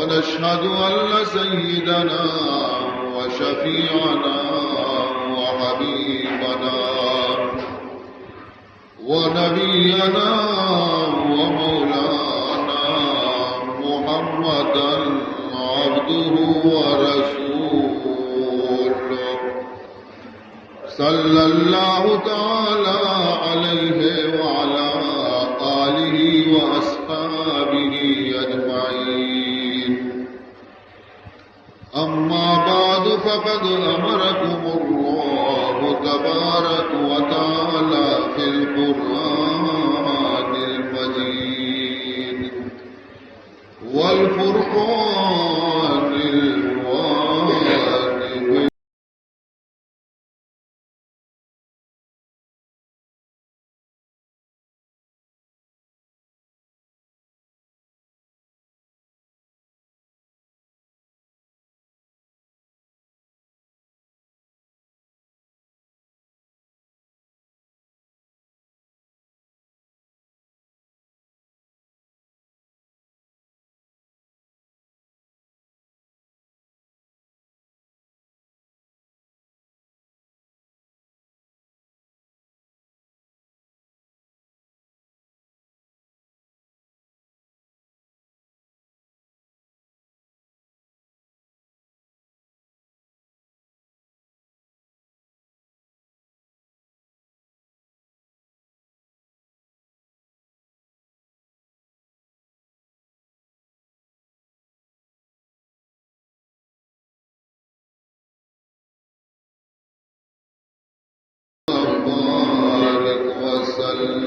نشهد أن سيدنا وشفيعنا وحبيبنا ونبينا ومولانا محمدا عبده ورسوله، صلى الله تعالى عليه وعلى آله وأصحابه أجمعين. أما بعد، فقد أمركم الله تبارك وتعالى في القرآن المجيد والفرقان الواضح. وبارك وسلم.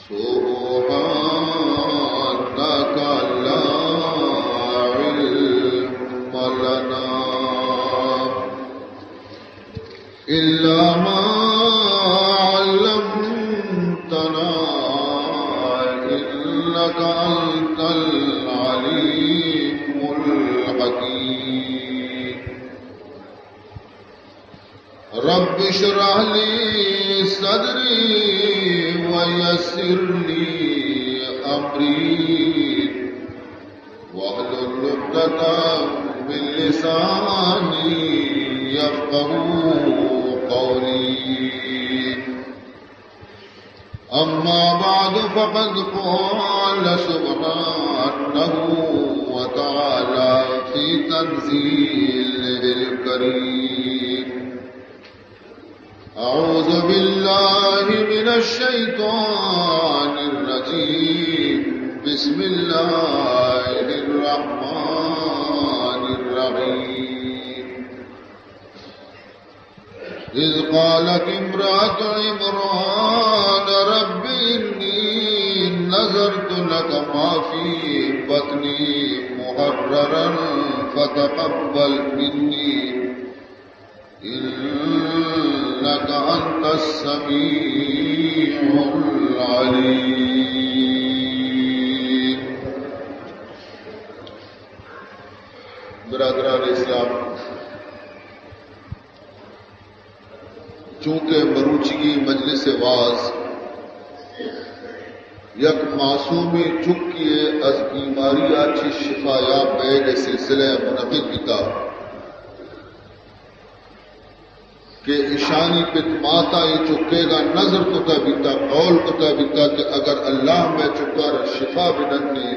سبحانك لا علم لنا إلا ما علمتنا إنك أنت العليم الحكيم. رب اشرح لي صدري ويسر لي أمري واحلل عقدة من لساني يفقهوا قولي. أما بعد، فقد قال سبحانه وتعالى في تنزيله الكريم: أعوذ بالله من الشيطان الرجيم. بسم الله الرحمن الرحيم. إذ قالت امرأة عمران رب إني نذرت لك ما في بطني محررا فتقبل مني إنك أنت السميع العليم. برادران اسلام، چونکہ مروچیگیں مجلس وعظ یک معصومیں چکے ءِ از بیماری ءَ چہ شفایاب بئیگ ءِ سلسلہ ءَ منعقد بیتا کہ ایشانی پت مات ءَ اے چکیگ ءَ نذر کتا بیتا، قول کتا بیتا کہ اگر اللہ مئے چکا را شفا بدنتے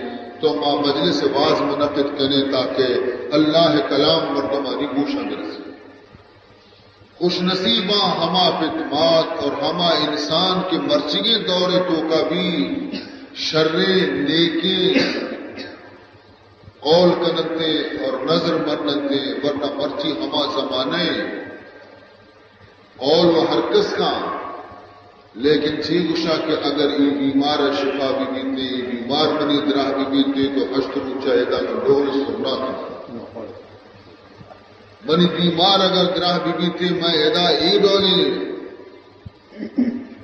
تو ما مجلس وعظ منعقد کنیں تاکہ اللہ ءِ کلام مردمانی گوشاں برسیت۔ خوش نصیباں ہما پت مات اور ہما انسان کہ مرچیگیں دور ءِ توکا بھی شریں نیکیں قول کننتے اور نذر مننتے، ورنہ مرچی ہما زمانہ ءِ قول و ہر کس کاں، لیکن چی گوشا کہ اگر اے بیمار ءَ شفا بہ بیت، اے بیمار منی دراہ بہ بیت، تو ہشت روچ ءَ ادا من ڈول سرنا کناں۔ منی بیمار اگر دراہ بہ بیت، من ادا اے ڈولیں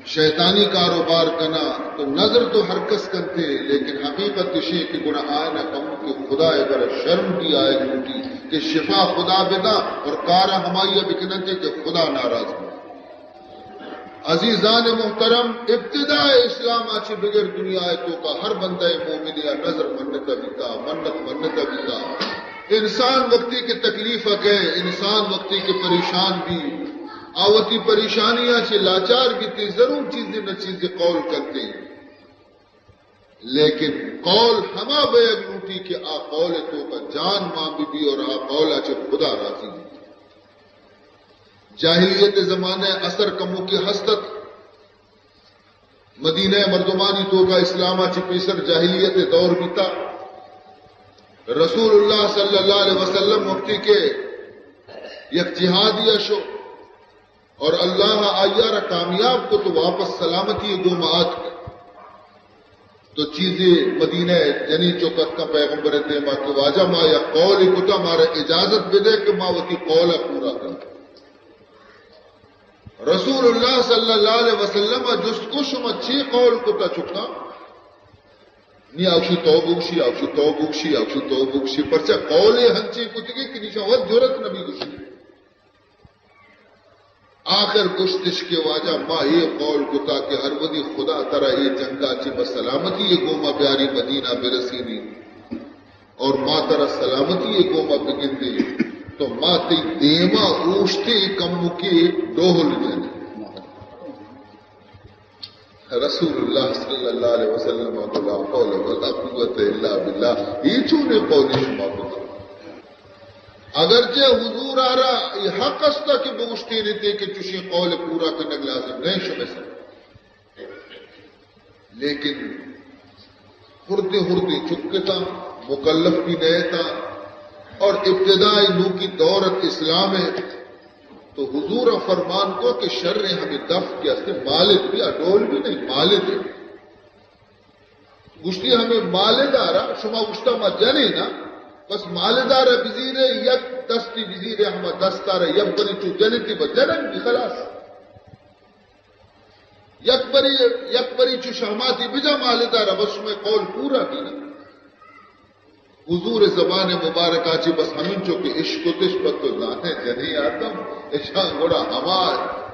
شیطانی کاروبار کناں، تو نذر تو ہر کس کنتے، لیکن حقیقت اشیں کہ گڑا آئنا کمو کہ خدا ءِ برا شرم بھی آئے لوٹی کہ شفا خدا بدا اور کارا ہمائی بکننتے کہ خدا ناراض بی۔ عزیزان محترم، ابتداء اسلام ءَ چہ بگر دنیا ءِ توکا ہر بندہ مومنے ءَ نذر منتا بیتا، منت منتا بیتا۔ انسان وقتی کہ تکلیف ءَ کئے، انسان وقتی کہ پریشان بی، آ وتی پریشانی ءَ چہ لاچار بیتے، ضرور چیزے نہ چیزے قول کنتے۔ لیکن قول ہما بیگ لوٹی کہ آ قول ءِ توکا جان مان بہ بی اور آ قول ءَ چہ خدا راضی بی۔ جاہلیت ءِ زمانہ ءِ اثر کموکے ہست ات۔ مدینہ ءِ مردمانی توکا اسلام ءَ چہ پیسر جاہلیت ءِ دور بیتا۔ رسول اللہ صلی اللہ علیہ وسلم وقتی کہ یک جہادی ءَ شو، اور اللہ آئی ءَ را کامیاب کو تو واپس سلامتی ءِ گوما آتک۔ تو چیزے مدینہ ءِ جنین چک اتکاں پیغمبر ءِ دیما کہ واجہ ما یک قولے کتا، مارا اجازت بدے کہ ما وتی قول ءَ پورا کنیں۔ رسول اللہ صلی اللہ علیہ وسلم ءَ جست کو شما چے قول کتا چکاں؟ نی آوشی تو بگشی، آوشی تو بگشی، آوشی تو بگشی۔ پرچہ قولے ہنچیں کتگی کہ نشان وت جرت نبی گشی۔ آخر گوشتش کہ واجہ ما اے قول کتا کہ ہر وھدی خدا ترا اے جنگا چہ بہ سلامتی ءِ گوما بیاری، مدینہ برسینی اور ما ترا سلامتی ءِ گوما بگندے تو ما تئی دیما اوشتے کمکے ڈوہل جنیں۔ رسول اللہ صلی اللہ علیہ وسلم ءَ گو لا حول ولا قوت الا باللہ، اے چونیں قولے شما کتا؟ اگرچہ حضور ءَ را اے حق است کہ بگوشتینتے کہ چشیں قول پورا کنگ لازم نہ شمئے سر، لیکن ہردے ہردے چکتاں، مکلف بھی نہ اتاں، اور ابتدائی نوکی دور ات اسلام ءِ، تو حضور ءَ فرمان کو کہ شر ہمے دف کہ است مالد بھی، آ ڈول بھی نہیں، مالد ہے۔ گوشتی ہمے مالد ءَ را، شما گوشتا ما جنیں نا، بس مالد ءَ را بزیرے، یک دستی بزیرے، ہما دست ءَ را یک بری چو جنتی بس جنن بھی خلاص۔ یک بری، یک بری چو شہماتی بجا مالد ءَ را، بس شمئے قول پورا بینا۔ حضور ءِ زبان مبارکا چہ بس ہمینچو کہ اشکتش، پہ تو زانے جنیں آدم، اشاں گڑا ہما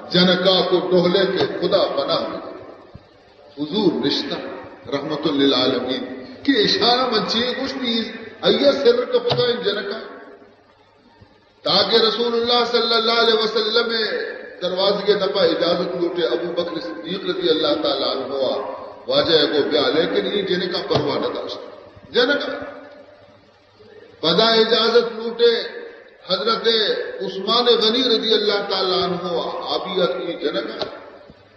جنکا کو ڈولے کہ خدا پناہ بی۔ حضور نشتہ رحمت للعالمین کہ اشانا من چے گوشتی، آئی ءَ سر کپتا ان جنکا۔ تاکہ رسول اللہ صلی اللہ علیہ وسلم ءِ دروازگ ءِ دپا اجازت لوٹے، ابو بکر صدیق رضی اللہ تعالی عنہ ءَ واجہ ءَ گو بیا، لیکن اے جنکاں پرواہ نہ داشت۔ جنکاں پدا اجازت لوٹے، حضرت عثمان غنی رضی اللہ تعالی عنہ ءَ آ بھی ات اے جنکاں۔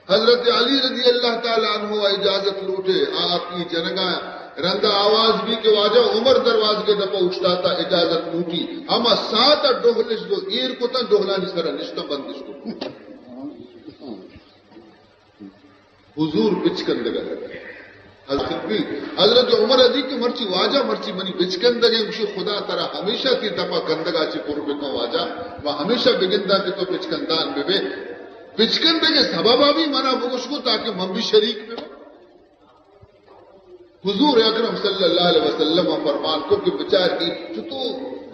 حضرت علی رضی اللہ تعالی عنہ ءَ اجازت لوٹے، آ اپنی جنگا رندا آواز بھی کہ واجہ عمر دروازگے دپا اوشتاتا اجازت لوٹی، ہما ساعت ڈوہلش دو ایر کتن، ڈوہلانی سرا نشتن بندش کو۔ حضور بچکندگا۔ حضرت بھی، حضرت عمر ادی کہ مرچی واجہ مرچی منی بچکندگے، گوشی خدا ترا ہمیشہ تی دپا کندگا چی پر بکن واجہ، ما ہمیشہ بگنداں کہ تو بچکندان ببے۔ بچکندگے سببا بھی منا بگوش کو تاکہ من بھی شریک بباں۔ حضور اکرم صلی اللہ علیہ وسلم ءَ فرمان کو کہ بچار کہ چتو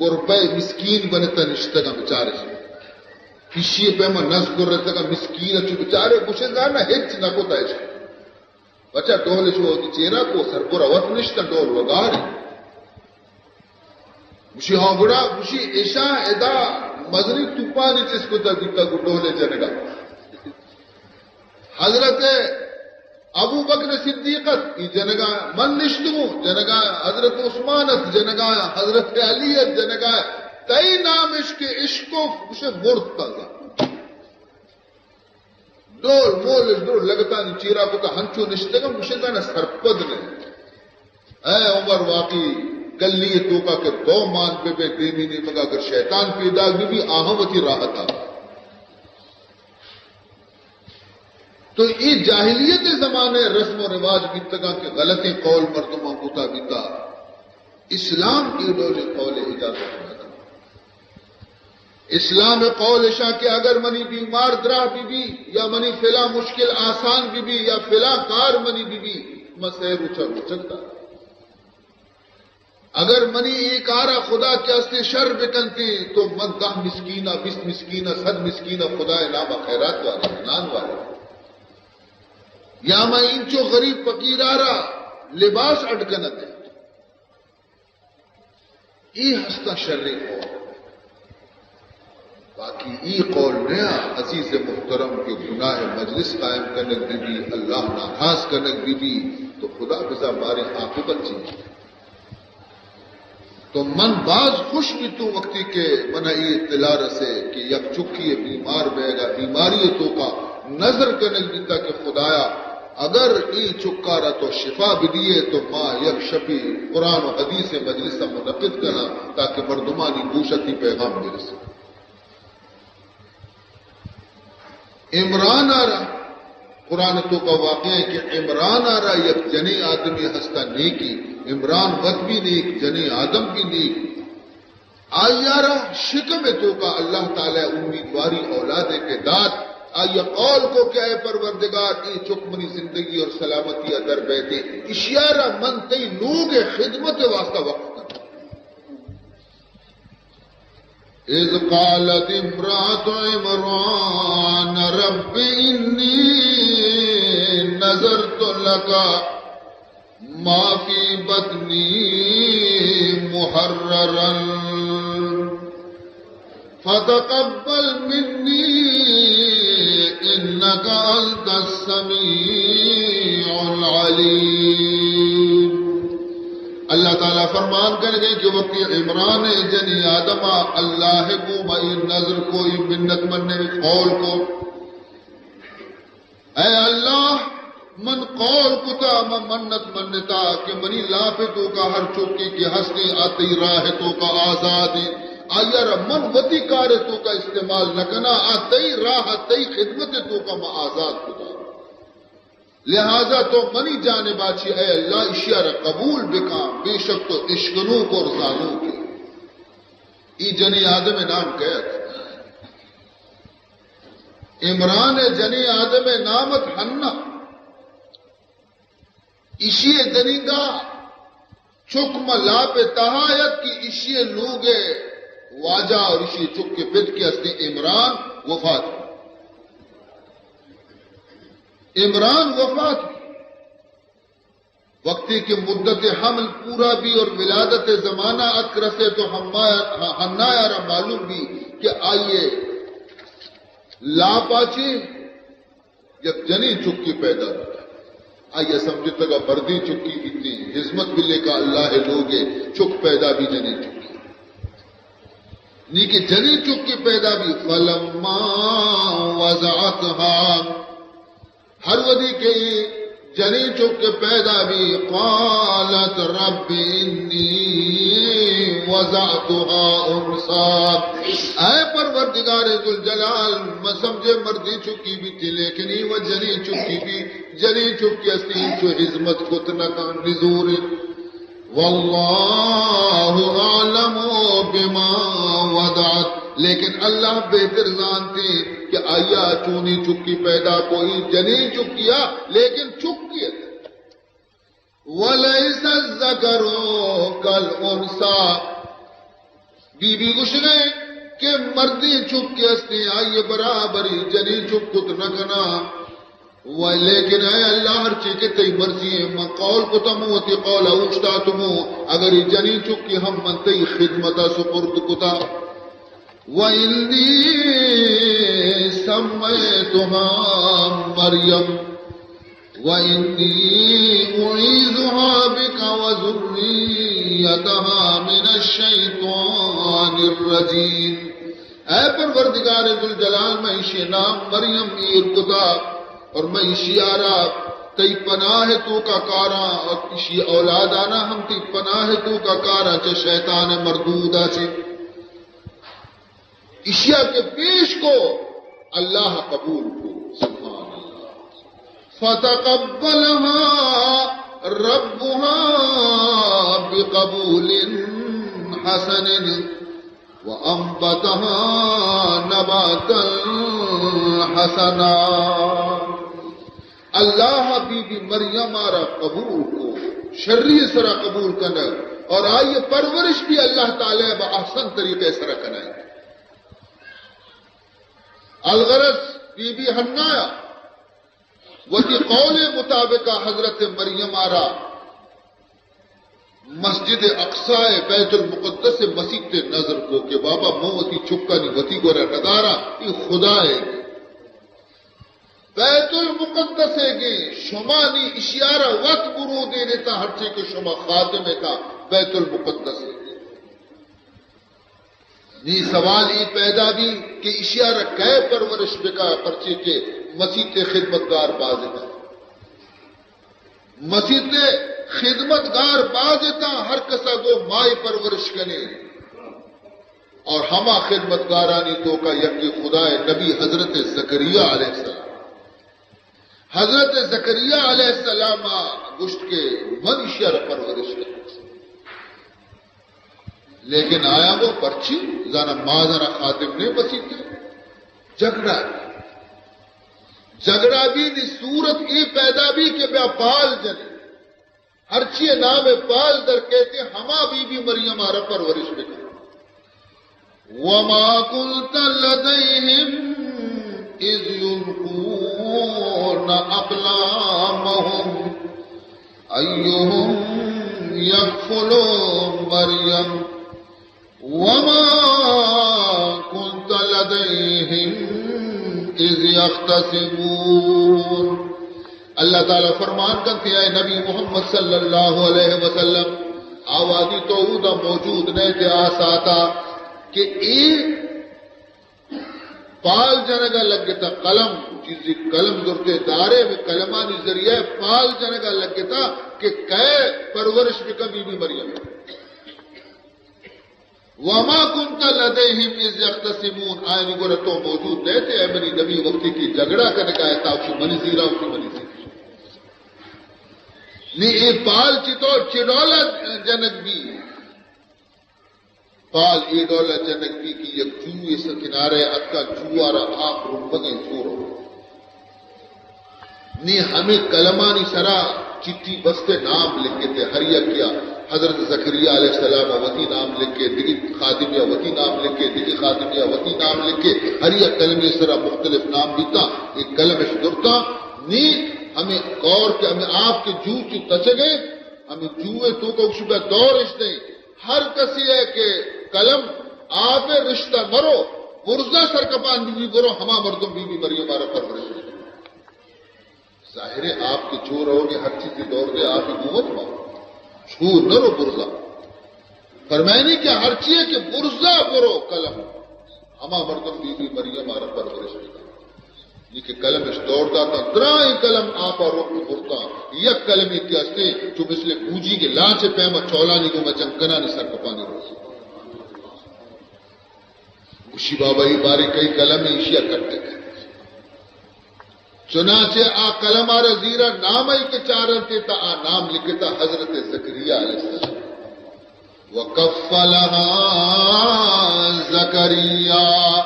گربہ مسکین بنتا نشتگا بچارش۔ پیشی پیما نز کرتگا مسکین چو بچارے گوشے زانا ہچ نہ کتا اش۔ بچا ڈولش وتی چیرا کو سربرا وت نشتہ ڈول وگاری۔ گوشی ہاں گڑا، گوشی اشاں ادا مزنی توپانی چست کتا بیتا گو ڈولے جنگا۔ حضرت ابو بکر صدیق ات، ای جنگا من نشتگوں، جنگا حضرت عثمان ات، جنگا حضرت علی ات، جنگا تئی نام اش کہ اشکف، گوشے مرد تازہ۔ ڈول مول اش ڈول لگتانی چیرا کتا ہنچو نشتگم، گوشے زانا سرپد نے۔ اے عمر واقعی گلی توکا کہ دو مان بہ بے دیمی نیمگا اگر شیطان پیدا بہ بی آہم وتی راحتا۔ تو اے جاہلیت زمانے رسم و رواج بیتگا کہ غلطیں قول مردماں کتا بیتا۔ اسلام اے ڈولیں قول اجازت نہ دنت۔ اسلام قول اشاں کہ اگر منی بیمار دراہ بی بی یا منی فلاں مشکل آسان بی بی یا فلاں کار منی بی بی، من سہ روچا روچگ دار۔ اگر منی اے کارا خدا کہ استے شر بکنتے تو من دہ مسکینا، بیست مسکینا، صد مسکینا خدائے ناما خیرات وارے، نان وارے۔ یا ما اینچو غریب فقیرارا لباس اڈ کنگ ء۔ اے ہستاں شریں قول۔ باقی اے قول نیا عزیز محترم کہ گناہ مجلس قائم کنگ بہ بی، اللہ ناراض کنگ بہ بی، تو خدا بزاں باریں عاقبت چی؟ تو من باز خوش بیتوں وقتی کہ من اے اطلاع رسے کہ یک چکی بیمار بیگا، بیماری توکا نظر کنگ بیتا کہ خدایا اگر اے چکارا تو شفا بدیے تو ما یک شپی قرآن و حدیث مجلس منعقد کناں تاکہ مردمانی گوشا تئی پیغام برسے۔ عمران ء را قرآن توکا واقعہ ہے کہ عمران ء را یک جنیں آدمی ہستا نیکی، عمران وت بھی نیک، جنیں آدم بھی نیک۔ آئی ء را شکم توکا اللہ تعالی امیدواری اولاد کے دات۔ آئی قول کو کہ اے پروردگار، اے چک منی زندگی اور سلامتی ء در بیتے، اشیا را من تئی لوگ خدمت واسطہ وقف کرتا۔ اذ قالت امرأة عمران رب إني نذرت لك ما في بطني محررا فتقبل مني إنك أنت السميع العليم۔ اللہ تعالی فرمان کنگے کہ وقتی عمران جنی آدم اللہ گوما اے نذر کو، اے منت مننے قول کو، اے اللہ، من قول کتا، من منت منتا کہ منی لاپ توکا ہر چوکی کہ ہستے آ تئی راہ توکا آزادے، آئی را من وتی کار توکا استعمال نہ کنا، آ تئی راہ، تئی خدمت توکا من آزاد کتا۔ لہذا تو منی جانبا چی اے اللہ اشیا را قبول بکاں، بے شک تو اشکنوک اور زانوک ئے۔ ای جنی آدم نام کئے ات؟ عمران جنی آدم نام ات حنا۔ اشی جنینگا چک ما لاپ تہا ات کہ اشی لوگ واجہ اور اشی چک کے پت کے ہستے عمران وفات۔ عمران وفات۔ وقتی کہ مدت حمل پورا بی اور ولادت زمانہ اتک رسے تو حنا، حنا را معلوم بی کہ آئیے لاپا چے یک جنی چکی پیدا بیتا۔ آئیے سمجھتگا مردی چکی بیتی، حزمت بلے کا اللہ لوگے چک پیدا بی جنی چکی۔ نی کہ جنی چکی پیدا بی، فلما وضعتها، ہر وھدی کہ جنی چک پیدا بی، قالت رب انی وضعتها انثی۔ اے پروردگار ذوالجلال، من سمجھے مردی چکی بیتی، لیکن ای و جنی چکی بی، جنی چکی استی، چو حزمت کت نکان نزوری۔ واللہ اعلم بما وضعت، لیکن اللہ بہتر زانتی کہ آیا چونی چکی پیدا کو، ای جنین چکیا، لیکن چکی ات۔ ولیس الذکر کالانثی، بی بی گوشگئے کہ مردی چک کہ استی آئی برابری جنین چک کت نکنا۔ و لیکن اے اللہ، ہرچی کہ تئی مرضی ہے، من قول کتم، وتی قول اوشتاتم، اگر ای جنین چکی ہم من تئی خدمتا سپرد کتا۔ و انی سمیتها مریم و انی اعیذها بک و ذریتها من الشیطان الرجیم۔ اے پروردگار ذوالجلال، من ایشی نام مریم ایر کتا اور من ایشی آرا تئی پناہ توکا کاراں اور ایشی اولادانا ہم تئی پناہ توکا کاراں چہ شیطان مردودا چے۔ اشیا کہ پیش کو، اللہ قبول کو۔ سبحان اللہ۔ فتقبلها ربها بقبول حسن وانبتها نباتا حسنا۔ اللہ بی بی مریم آرا قبول کو، شری سرا قبول کنگ اور آئی پرورش بھی اللہ تعالی با احسن طریقے سرا کنگ۔ الغرض بی بی حنایا وتی قول مطابق حضرت مریم آرا مسجد اقصی، بیت المقدس مسیت نذر کو کہ بابا، من وتی چکانی وتی گورا ندارا، ای خدا ہے۔ بیت المقدس ہے کہ شما نی اشیارا وت برو دینے تا، ہرچے کہ شما خادم ہے تا بیت المقدس ہے۔ نی سوال ای پیدا بی کہ اشیارا کئے پرورش بکا، پرچے کہ مسیت خدمتگار باز اتاں۔ مسیت خدمتگار باز اتاں، ہر کسا گو مائی پرورش کنے۔ اور ہما خدمتگارانی توکا یکی خدا نبی حضرت زکریا علیہ السلام۔ حضرت زکریا علیہ السلام گوشت کہ من اشیارا پرورش کناں۔ لیکن آیا وہ پرچی زانا، ما زانا خادم نے مسیت۔ جھگڑا، جھگڑا بی نی صورت ای پیدا بی کہ بیا پال جنے۔ ہرچی نام پال در کہتے، ہما بی بی مریم آرا پرورش بکن۔ وما كنت لديهم إذ يلقون أقلامهم أيهم يكفل مريم وما كنت لديهم إذ يختصمون۔ اللہ تعالی فرمان کنتے، اے نبی محمد صلی اللہ علیہ وسلم، آوازی تو اودا موجود نہ تھے آ ساعتا کہ اے پال جنگا لگتا، قلم، چیزی قلم زرتے دارے، میں قلمانی ذریعہ پال جنگا لگتا کہ کئے پرورش بکا بی بی مریم۔ وما كنت لديهم إذ يختصمون، آیانی گورا تو موجود نہ تھے، اے منی نبی، وقتی کہ جھگڑا کنگا اتاں، اوشی منی زیرا، اوشی منی زیرا۔ نی اے پال چی تو چی ڈولا جنگ بی؟ پال اے ڈولا جنگ بی کہ یک جوئے سا کنارے اتکا، جوارا آپ رمبگیں زور۔ نی ہمے قلمانی سرا چٹی بستے، نام لکھتے، ہر یکیا حضرت زکریا علیہ السلام وتی نام لکھے، دگی خادمیا وتی نام لکھے، دگی خادمیا وتی نام لکھے، ہر یک قلمے سرا مختلف نام بیتا، ایک قلمش درتا۔ نی ہمے کور کے، ہمے آپ کے جو چو تچگے، ہمے جوئے توکا شبہ دورش دیں۔ ہر کسی ہے کہ قلم آپ رشتہ مرو، برزا سرکپان بی بی برو، ہما مردم بی بی مریم آرا پرورش دیں۔ ظاہر ہے، آپ کے چور ہو کہ ہر چیز دور دے، آپ ہی گوت ما۔ چور نہ رو برزا۔ فرمائنی کہ ہر چیز کہ برزا برو قلم، ہما مردم بی بی مریم آرا پرورش دیں۔ نی کہ قلمش دور داتا، درائیں قلم آپا روک برتا، یک قلمے کہ استے، چو مثل بوجی کے لانچ پیما چولانی گوما جنگ کنانی سرکپانی روسی۔ گوشی، بابا، ای بارے کئی قلم ایشیا کٹے۔ چنانچہ آ قلم آرا زیرا نام ای کہ چارنتے تا آ نام لکھتا حضرت زکریا علیہ السلام۔ وکفلها زکریا،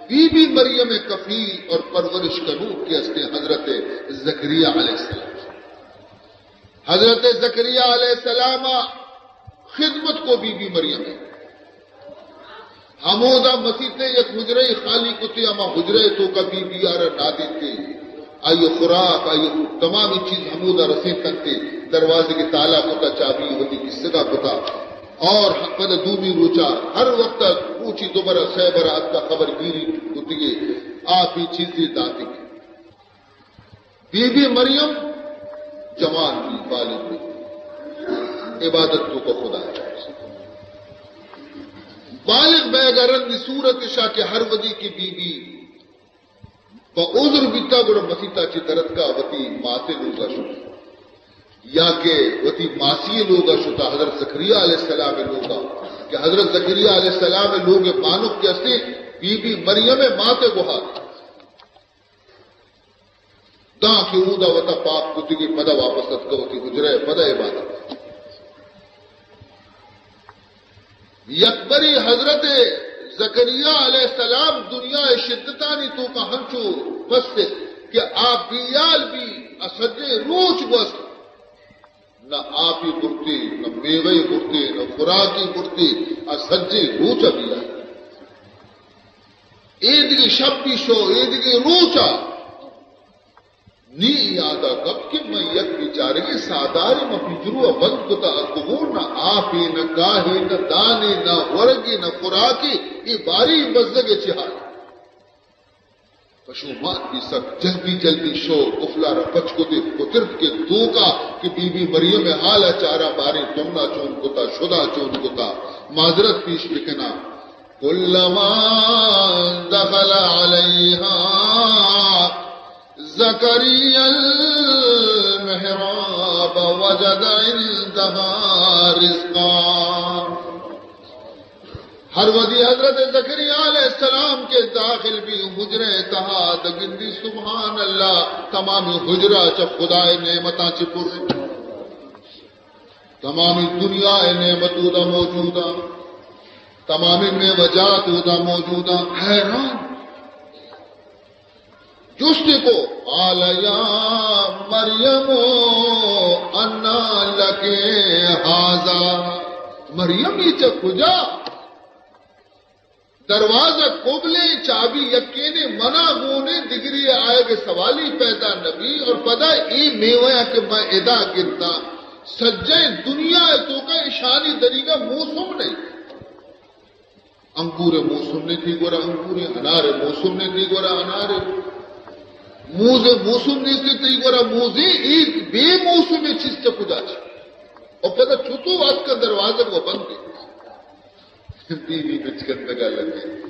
بی بی مریم کفیل اور پرورش کنوک کے استے حضرت زکریا علیہ السلام۔ حضرت زکریا علیہ السلام خدمت کو بی بی مریم۔ ہمودا مسیت یک حجرہ خالی کتے، ہما حجرہ توکا بی بی آرا نادینتے، آئی خوراک، آئی تمامی چیز ہمودا رسینتنتے، دروازے کے تالا کتا، چابی وتی کسگا کتا۔ اور پد دومی روچا ہر وقت روچی دوبرا سہ برا اتکا خبر گیری کتگے، آپ ہی چیزی داتگے۔ بی بی مریم جوان بی، بالغ بی، عبادت توکا خدا۔ بالغ بیگا رندی صورت شا کہ ہر وھدی کہ بی بی پہ عذر بیتا، گڑا مسیتا چی درتکا وتی ماتے لوگا شتا، یا کہ وتی ماسی لوگا شتا، حضرت زکریا علیہ السلام لوگا، کہ حضرت زکریا علیہ السلام لوگ بانک کہ استے، بی بی مریم ماتے گوہا۔ داں کہ اودا وتا پاک کتگی، پدا واپس اتکا وتی حجرہ، پدا عبادت۔ یکبری حضرت زکریا علیہ السلام دنیا شدتانی توکا ہنچو پست کہ آ بیال بی، آ سجے روچ گوست۔ نہ آپی برتے، نہ میوہ برتے، نہ خوراکی برتے، آ سجے روچا بیا۔ اے دگہ شپ بی شو، اے دگہ روچا۔ نی یاد ءَ کپت کہ من یک بیچارگیں ساہدارے، من پنجرو ءَ بند کتا اتکگوں، نہ آپے، نہ گاہے، نہ دانے، نہ ورگے، نہ خوراکے، اے باریں بزگ ءِ چہ حال۔ پشومان بی، سک جلدی جلدی شو، کفلا را پچ کتے، پترت کے توکا کہ بی بی مریم ءِ حال ءَ چارا، باریں تمنا چون کتا، شدا چون کتا، معذرت پیش بکنا۔ کلما دخل علیہا زکریا المحراب وجد عندها رزقا۔ ہر وھدی حضرت زکریا علیہ السلام کہ داخل بی حجرہ ءِ تہا، دگندی سبحان اللہ، تمامی حجرہ چہ خدائے نعمتاں چہ پر، تمامی دنیا ءِ نعمت اودا موجود اَں، تمامی میوہ جات اودا موجود اَں۔ حیران۔ جستے کو، قال یا مریم انا لک ھذا۔ مریم، اے چہ کجا؟ دروازگ کبلیں، چابی یکینے، منا گونے، دگری آیگ ءِ سوالی پیدا نبی۔ اور پدا اے میوہ کہ من ادا گنداں، سجہیں دنیا ءِ توکا اشانی دریگا موسم نہیں۔ انگور ءِ موسم نے تئی گورا انگورے، انار ءِ موسم نے تئی گورا انارے، موز ءِ موسم نیست تئی گورا موزے، اے بے موسم ءِ چیز چہ کجا چہ؟ اور پدا چتو اتکا دروازگ و بند۔ بی بی بچکندگا لگے۔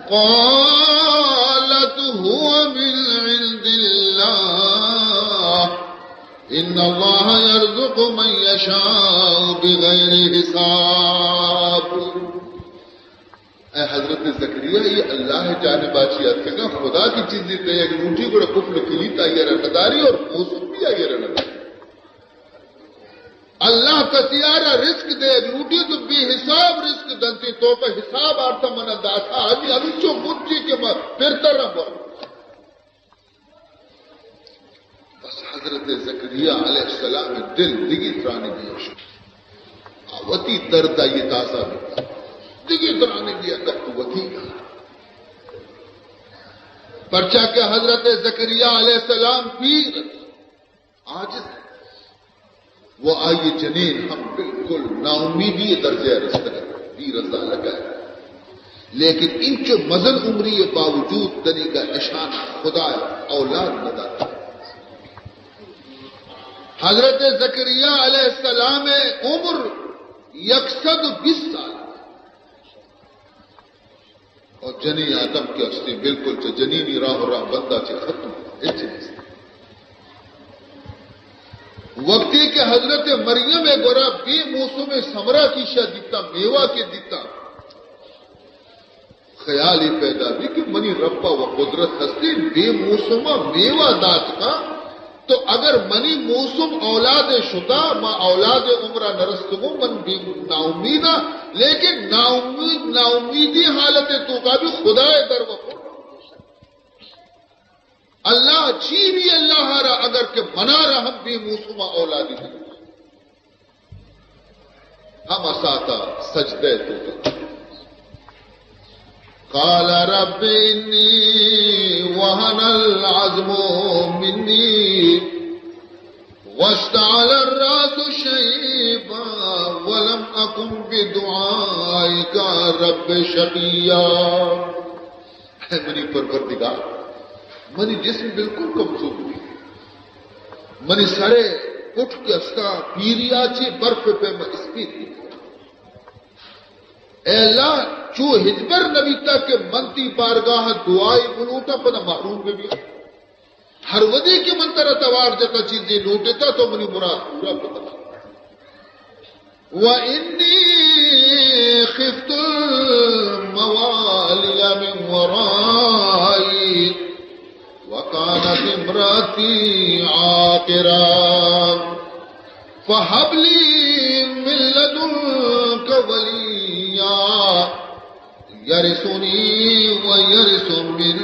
قالت ھو من عند اللہ ان اللہ یرزق من یشاء بغیر حساب۔ اے حضرت زکریا، اے اللہ ءِ جانبا چہ اتکگا، خدا کی چیزی تئی اگر لوٹی گڑا کفل کلیت آئی ءَ را نداری اور موسم بھی آئی ءَ را نداری۔ اللہ کسی ءَ را رزق دئیگ لوٹی تو بے حساب رزق دنتی، تو پہ حساب آرتا منا داتا، ہمی ہمینچو مرچی کہ ما پرتر بر۔ بس حضرت زکریا علیہ السلام دل دگی ترانی دیا شد۔ آ وتی درد آئی تازہ بکا۔ دگی ترانی دیا کپت وتی۔ پرچا کہ حضرت زکریا علیہ السلام پیر عاجز ات و آئی جنین ہم بالکل ناامیدی درجہ رستگ ات، بی رضا لگا۔ لیکن انچو مزن عمری باوجود دنیگا اشان خدا اولاد نہ داتا۔ حضرت زکریا علیہ السلام عمر یک سد و بیست سال۔ اور جنین آدم کہ ہستی بالکل چہ جنینی راہ و راہ بندا چہ ختم، ہچ نیست۔ وقتی کہ حضرت مریم گورا بے موسم ثمرہ کیشا دیتا، میوہ کے دیتا، خیالی پیدا بی کہ منی ربا و قدرت ہستی، بے موسما میوہ دات کا، تو اگر منی موسم اولاد شتا، ما اولاد عمرا نرستگوں، من بے ناامیدا، لیکن ناامید، ناامیدی حالت توکا بھی خدا در وفا۔ اللہ چی بھی اللہ را، اگر کہ منا را ہم بے موسما اولادی دی۔ ہم اساتا سجدہ تو۔ قال رب انی وهن العظم منی واشتعل الرأس شیبا ولم اکن بدعائک رب شقیا۔ اے منی پروردگار، منی جسم بالکل کمزور بی، منی سرے پٹ کہ استا پیریا چے برف پیما اسپیت بی۔ اے اللہ، چو ہچبر نبیتا کہ من تی بارگاہ دعائی بلوٹا پدا محروم ببیا۔ ہر وھدے کہ من ترا توار جتا چیزے لوٹتا تو منی مراد پورا بکتا۔ وإني خفت الموالي من ورائي وكانت امرأتي عاقرا فهب لي من لدنك وليا يرثني ويرث من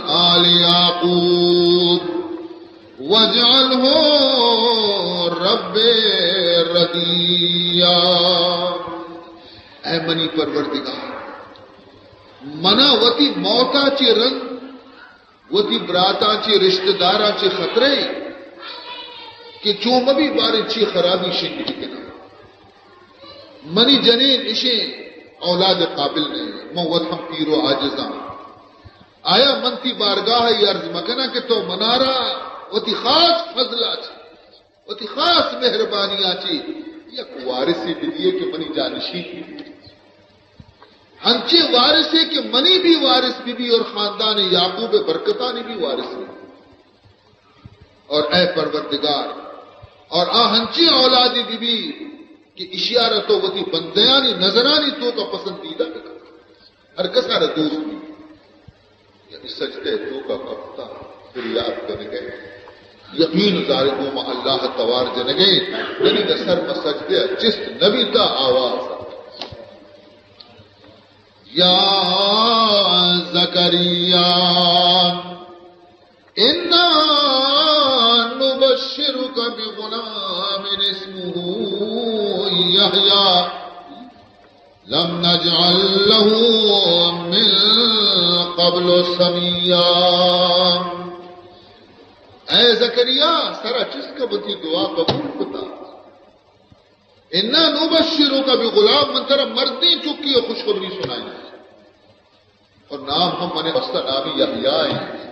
آل يعقوب واجعله رب رضيا۔ اے منی پروردگار، منا وتی موتا چہ رند وتی براتاں چے، رشتہ داراں چے خطرہ اے کہ چو مہ بی باریں چے خرابی شنگ بکناں۔ منی جنین اشیں اولاد قابل نہ ایں، من وت ہم پیر و عاجزاں۔ آیا من تئی بارگاہ ء عرض مکناں کہ تو منارا وتی خاص فضل ء چہ، وتی خاص مہربانی ء چہ یک وارثے بدیئے کہ منی جانشین بہ بی؟ ہنچیں وارثے کہ منی بھی وارث بہ بی اور خاندان یعقوب ء برکتانی بھی وارث بہ بی۔ اور اے پروردگار، اور آ ہنچیں اولادے بہ بی کہ اشیارا تو وتی بندیانی نظرانی توکا پسندیدہ بکن، ہر کسارا دوست بی۔ یعنی سجدہ توکا کپتا، فریاد کنگے، یقین ظاہر گوما اللہ توار جنگے، یعنی در سر ما سجدہ چست نبیتا آواز۔ یا زکریا، انا نبشرک بغلام اسمه یحیی لم نجعل له من قبل سمیا۔ اے زکریا، سرا چست کہ وتی دعا قبول کتا۔ انا نبشرک بغلام، من ترا مردیں چکی ء خوشخبری سنائیں۔ اور نام ہم منے واسطہ نامی یحییٰ ایں۔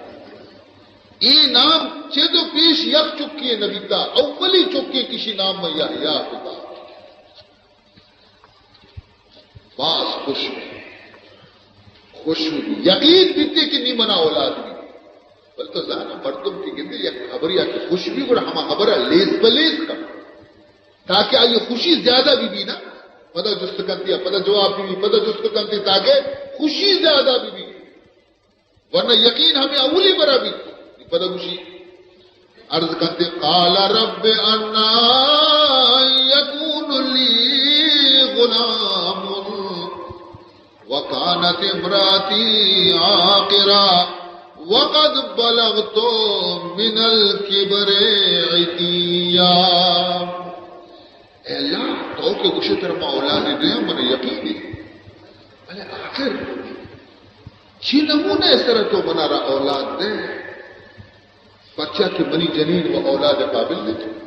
اے نام چد و پیش یک چکے نبیتا، اولی چکے کشی نام من یحییٰ کتا۔ باز خوش، خوش بی، یقین بیتے کہ نی منا اولاد بی۔ بل تو زانا مردم کہ گندے یک خبری آ کہ خوش بی، گڑا ہما خبر لیس بلیس کن۔ تاکہ آئی خوشی زیادہ بہ بی نا، پدا جست کنتی، پدا جواب بہ بی، پدا جست کنتی، تاکہ خوشی زیادہ بہ بی۔ ورنہ یقین ہمیں اولی برا بی، پدا گوشی، عرض کنتی، قال رب انا یکون لی غلام وكانت امرأتي عاقرا وقد بلغت من الكبر عتيا۔ اے اللہ، تو کہ گوشے ترا ما اولادے دیاں، من یقین ایں۔ بلے آخر چی نمونہ ء سر ء تو منارا اولاد دے؟ پرچا کہ منی جنین و اولاد قابل نہ انت۔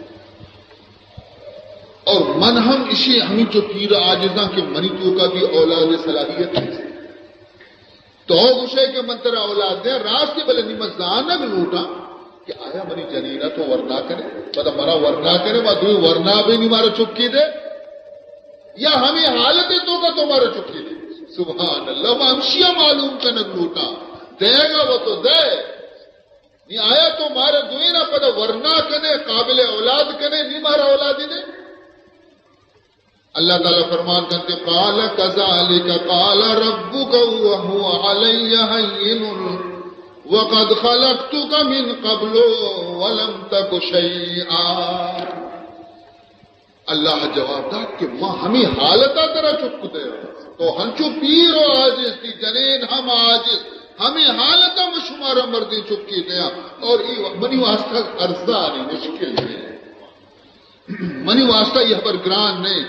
اور من ہم اشی ہمینچو پیر عاجزاں کہ منی توکا بھی اولاد صلاحیت نیست۔ تو گوشے کہ من ترا اولاد دے، راست ہے، بلے نی من زانگ لوٹاں کہ آیا منی جنینا تو ورنا کنے، پدا منا ورنا کنے، ما دوی ورنا بے نی مارا چکی دے، یا ہمیں حالت توکا تو مارا چکی دے۔ سبحان اللہ، ما ہمشیا معلوم کنگ لوٹاں، دے گا وہ تو دے۔ نی آیا تو مارا دوئینا پدا ورنا کنے، قابل اولاد کنے، نی مارا اولادی دے؟ اللہ تعالی فرمان کنتے، قال كذلك قال ربك وهو علي هين وقد خلقتك من قبل ولم تك شيئا۔ اللہ جواب دات کہ ما ہمیں حالتا ترا چک کتے، تو ہنچو پیر و عاجز، تی جنین ہم عاجز، ہمیں حالتا ما شمارا مردیں چکی دیا، اور ای منی واسطہ ارزانی مشکل نہیں، منی واسطہ یہ خبر گران نہیں۔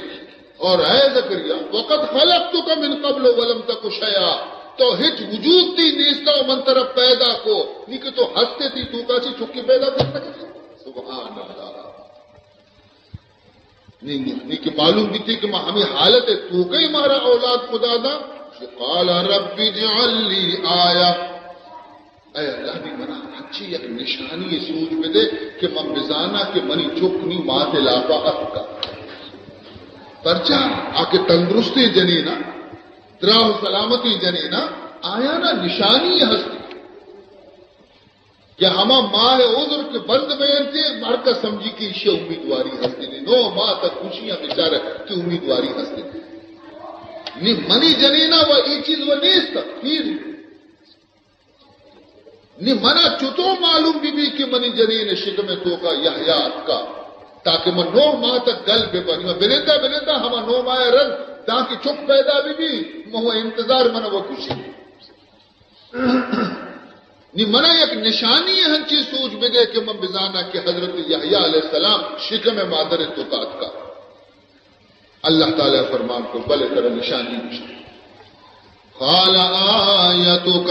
اور اے زکریا، وقد خلقتك من قبل ولم تك شيئا، تو ہچ وجود تی نیستا و من ترا پیدا کو، نی کہ تو ہستے تی توکا چی چکی پیدا کر سکتے۔ سبحان اللہ۔ نی، نی، نی کہ معلوم بیتی کہ ما ہمیں حالت توکئی مارا اولاد خدا دا۔ قال رب اجعل لي آية۔ اے اللہ، نی منا ہنچی یک نشانی سوج بدے کہ من بزانا کہ منی چک نی مات لاپا اتکا۔ پرچا آ کہ تندرستی جنینا، دراہ و سلامتی جنینا، آیانا نشانی ہستی۔ کہ ہما ماہ عذر کہ بند بینتے، ہر کس سمجھی کہ ایشی امیدواری ہستی نہیں۔ نو ماہ تک خوشیاں بیچارہ کہ امیدواری ہستی نہیں۔ نی منی جنینا و ای چیز و نیست، پیر۔ نی منا چطور معلوم بی بی کہ منی جنین شکم توکا یحییٰ اتکا، تاکہ من نو ماہ تک گل بہ بنی۔ بلندا بلندا ہما نو ماہ رند داں کہ چک پیدا بی بی، مہو انتظار منا و خوشی۔ نی منا یک نشانی ہنچی سوج بدے کہ من بزاناں کہ حضرت یحییٰ علیہ السلام شکم مادر توکا اتکا۔ اللہ تعالی فرمان کو، بلے ترا نشانی گوشت۔ قال آيتك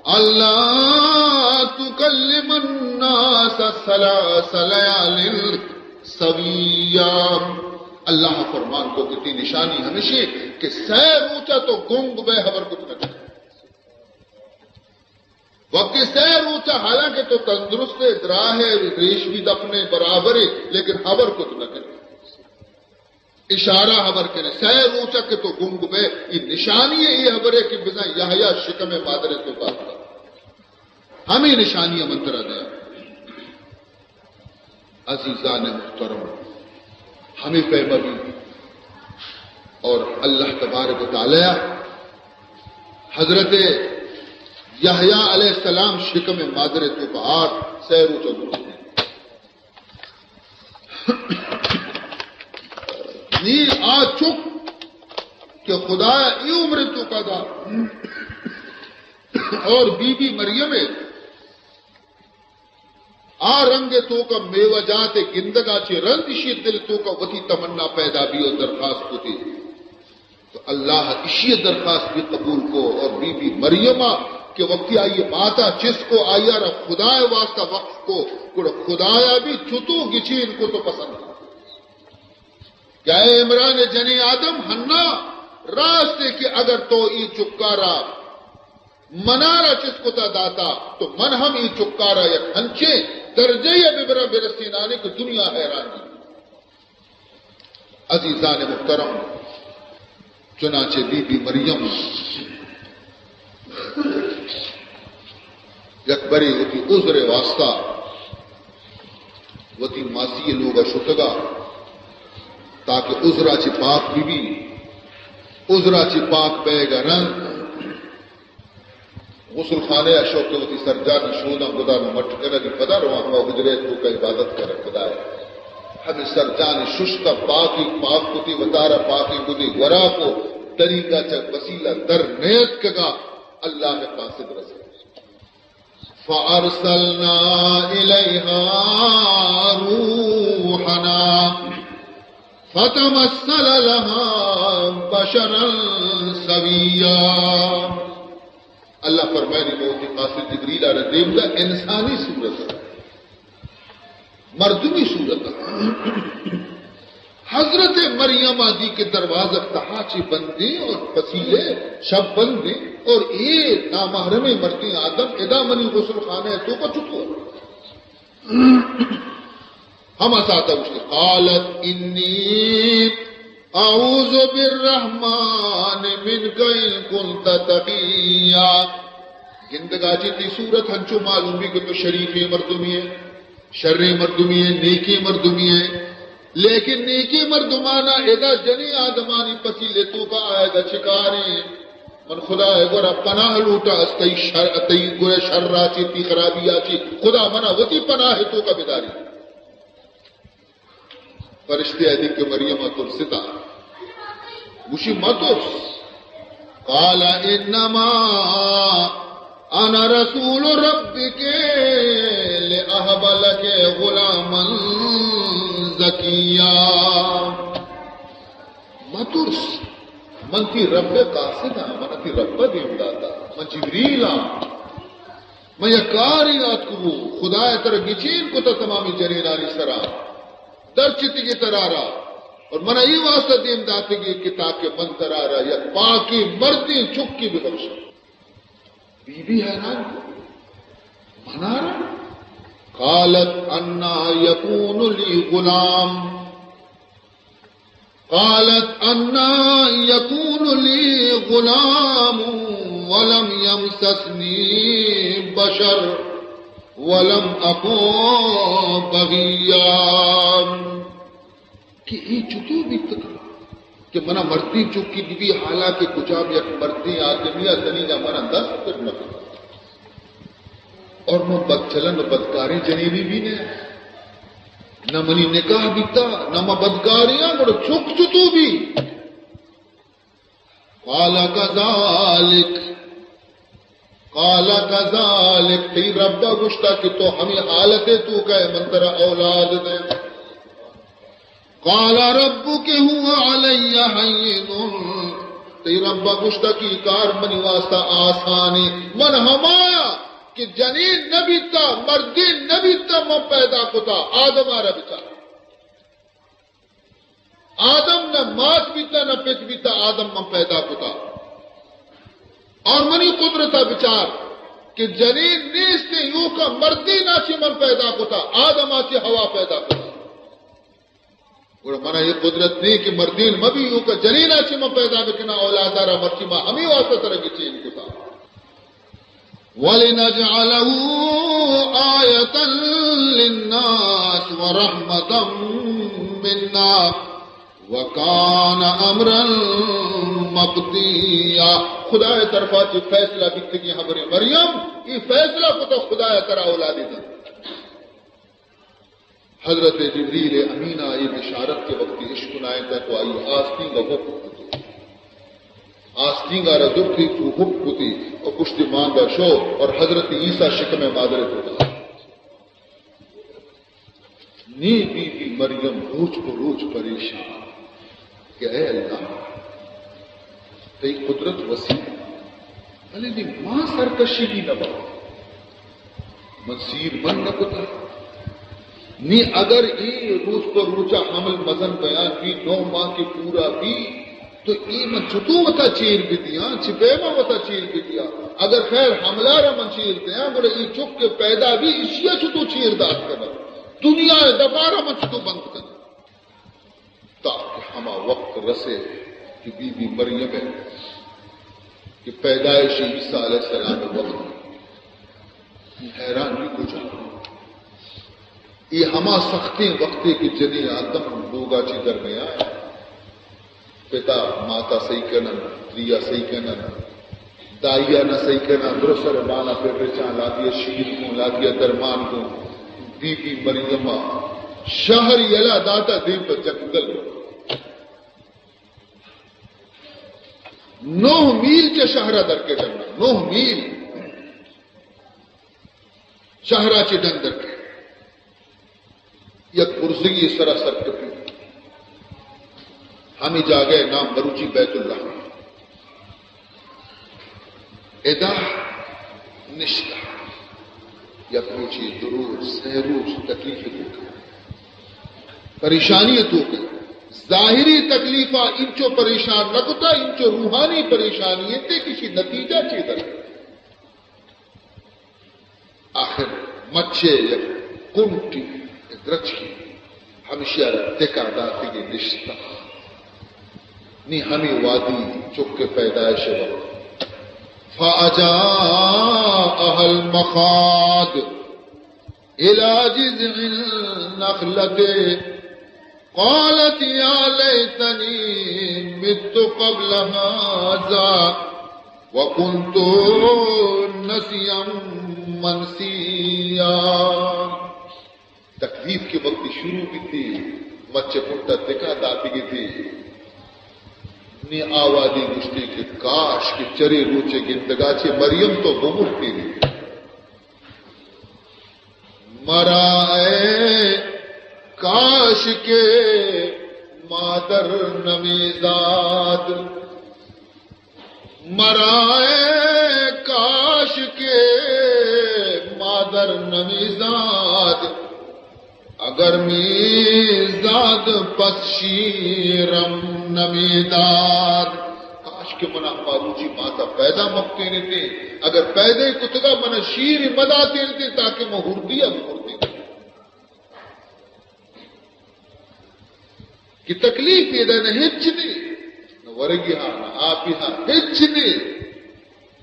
ألا تكلم الناس ثلاث ليال سويا۔ اللہ فرمان کو کہ تئی نشانی ہمیشی کہ سئے روچا تو گنگ بے، ہبر کت نہ کنے۔ وقتی سئے روچا، حالانکہ تو تندرست ئے، دراہ ئے، ریش بھی دپنے برابر ئے، لیکن ہبر کت نہ کنے۔ اشارہ ہبر کنے، سئے روچا کہ تو گنگ بے، اے نشانی ئے، اے ہبر ئے کہ بزاں یحییٰ شکم مادر ئے توکا۔ ہمے نشانی من ترا دیاں۔ عزیزان محترم، ہمے پیما بی اور اللہ تبارک و تعالی حضرت یحییٰ علیہ السلام شکم مادر توکا آت، سئے روچا گنگ بی۔ نی آ چک کہ خدا اے عمر توکا دا اور بی بی مریم ئے آ رنگ توکا میوہ جات گندگا چہ رند اشی دل توکا وتی تمنا پیدا بی اور درخواست کتی۔ تو اللہ اشی درخواست بھی قبول کو اور بی بی مریم کہ وقتی آئی ماتا چست کو، آئی را خدا واسطہ وقف کو، گڑا خدایا بھی چتو گچین کو تو پسند۔ کہ اے عمران جنی آدم، حنا، راست ہے کہ اگر تو ای چکارا منارا چست کتا داتا، تو من ہم ای چکارا یک ہنچیں درجہ یا ببرا برسینانی کہ دنیا حیران دی۔ عزیزان محترم، چنانچہ بی بی مریم یک برے وتی عذر واسطہ وتی ماسی لوگا شتگا تاکہ عذرا چہ پاک بی بی۔ عذرا چہ پاک بیگا رند غسل خانہ ء شو کہ وتی سرجانی شوداں گدان ء مٹ کنگ ء پدا رواں ہما حجرہ ء توک ء عبادت کنگ۔ خدائے ہمے سرجانی ششت ء پاکی پاک کتی، وتارا پاکی کتی، گورا کو دریگا چہ وسیلہ در نیتکگا اللہ ء قاصد رسید۔ فأرسلنا إليها روحنا فتمثل لها بشرا سويا۔ اللہ فرمائنی کہ وتی قاصد جبریل آرا دیم دا انسانی صورت، مردمی صورت۔ حضرت مریم آدی کہ دروازگ تہا چی بندیں اور پسیلے شب بندیں اور اے نامحرم مردیں آدم ادا منی غسل خانہ توکا چکو۔ ہما ساعت ء گوشتی، قالت انی اعوذ بالرحمن منک ان کنت تقیا۔ گندگا چی تی صورت ہنچو معلوم بی کہ تو شریفیں مردمی ہے، شریں مردمی ہے، نیکیں مردمی ہے، لیکن نیکیں مردمانا ادا جنیں آدمانی پسیلے توکا آیگا چکاریں۔ من خدا ء گورا پناہ لوٹا، از تئی شر، تئی گورا شر ء چی، تئی خرابی ء چی، خدا منا وتی پناہ ء توکا بداری۔ فرشتے ء دیم کہ مریم ء ترستا، گوشی، مترس۔ قال انما انا رسول ربک لاہب لک غلاما زکیا۔ مترس، من تی رب ء قاصد آں، من تی رب ء دیم داتا، من جبریل آں۔ من یک کارے آتکگوں، خدا ء ترا گچین کتا تمامی جنینانی سرا، درچتگی ترارا، اور من ای واسطہ دیم داتگی کہ تاکہ من ترارا یک پاکیں مردیں چکی ببخشاں۔ بی بی حیران کو، منارا؟ قالت انا یکون لی غلام، قالت انا یکون لی غلام ولم یمسسنی بشر ولم اک بغیا۔ کہ اے چتو بیتگ کہ منا مردیں چکی ببی، حالانکہ کجام یک مردیں آدمی ء دنیگا منا دست پر نہ کتگ۔ اور من بدچلن و بدکاریں جنینی بھی نہ، نہ منی نکاح بیتا، نہ من بدکارے آں، گڑا چک چتو بی؟ قال کذالک، قال کذالک، تئی رب ء گوشتا کہ تو ہمے حالت ء توکا ئے، من ترا اولاد دیں۔ قال ربک هو علی هین، تئی رب ءَ گوشتہ کہ اے کار منی واسطہ آسانے۔ من ہمایاں کہ جنین نہ بیتہ، مردین نہ بیتہ، من پیدا کتہ۔ آدم ءَ را بچار۔ آدم نہ مات بیتہ، نہ پت بیتہ، آدم من پیدا کتہ۔ اور منی قدرت ءَ بچار کہ جنین نیست، ایوکا مردین ءَ چہ من پیدا کتہ، آدم ءَ چہ حوا پیدا کتہ۔ گڑا منا اے قدرت نیں کہ مردین مہ بی، ایوکا جنین ءَ چہ من پیدا بکناں، اولاد ءَ را۔ مرچی ما ہمے واسطہ ترا گچین کتہ۔ وَلِنَجْعَلَهُ آيَةً لِلنَّاسِ وَرَحْمَةً مِنَّا وَكَانَ أَمْرًا مَقْضِيًّا۔ خدائے طرفا چہ فیصلہ بیتگیں ہبرے مریم، اے فیصلہ کتہ خدایا ترا اولادے دنت۔ حضرت جبریل امین ءَ اے بشارت کہ وقتی اشکنائینتہ تو آئی آستینگ ءَ ہک کتو۔ آستینگ ءَ را زرتی تو ہک کتی اور پشت مانگا شو اور حضرت عیسیٰ شکم مادر تو دات۔ نی بی بی مریم روچ پہ روچ پریشان کہ اے اللہ، تئی قدرت وسیع، بلے نی ما سرکشی نہ باں۔ من سیر بند نہ کتہ۔ نی اگر اے روچ پہ روچا حمل مزن بیان بی، نو ماہ کہ پورا بی، تو اے من چتو وتا چیر بدیاں، چہ پیما وتا چیر بدیاں؟ اگر خیر حملہ را من چیر دیاں، گڑا اے چک کہ پیدا بی، اشیا چتو چیر دات کناں؟ دنیا دپارا من چتو بند کناں؟ تاکہ ہما وقت رسے کہ بی بی مریم ءِ کہ پیدائش عیسیٰ علیہ السلام ءِ وقت، حیران بی کجا۔ اے ہما سختیں وقتے کہ جنین آدم لوگا چہ در نیائے۔ پتا ماتا سہی کنن، تریا سہی کنن، دائیا نہ سہی کنن، درسر بانا پر رچان، لادیا شیر گون، لادیا درمان گون۔ بی بی مریم ءَ شہر یلا داتا دیم پہ جنگل۔ نو میل چہ شہرا در کے ڈنا، نو میل شہرا چہ ڈن در کے۔ یک برزگی سرا سر کپی۔ ہمے جاگہ نام مروچی بیت اللہ۔ ادا نشتہ۔ یک روچی، دو روچ، سہ روچ تکلیف توکا، پریشانی توکا۔ ظاہری تکلیفا انچو پریشان نہ کتا، انچو روحانی پریشانی تے کسی نتیجہ چی در۔ آخر مچے یک کنٹی درچکی ہمشی ءَ را تکا داتگی نشتہ۔ نی ہمے وادی چک پیدائش وقت۔ فأجاءها المخاض إلى جذع النخلة قالت يا ليتني مت قبل هذا وكنت نسيا منسيا۔ تکلیف کہ وقتی شروع بیتی، مچ کنٹا تکا داتگی تھی۔ نی آوادی گوشتی کہ کاش کہ چرے روچے گندگا چہ مریم تو بمرتی نی۔ مرا اے کاش کہ مادر نمیزاد، مرا اے کاش کہ مادر نمیزاد، اگر میزاد پس شیرم نمیداد۔ کاش کہ منا ہما روچی ماتا پیدا مکتینتے، اگر پیدا کتگا منا شیر مداتینتے تاکہ من ہردیا بمرتیں۔ کہ تکلیف ادا نہ ہچ نی، نہ ورگی ہا، نہ آپی ہا، ہچ نی۔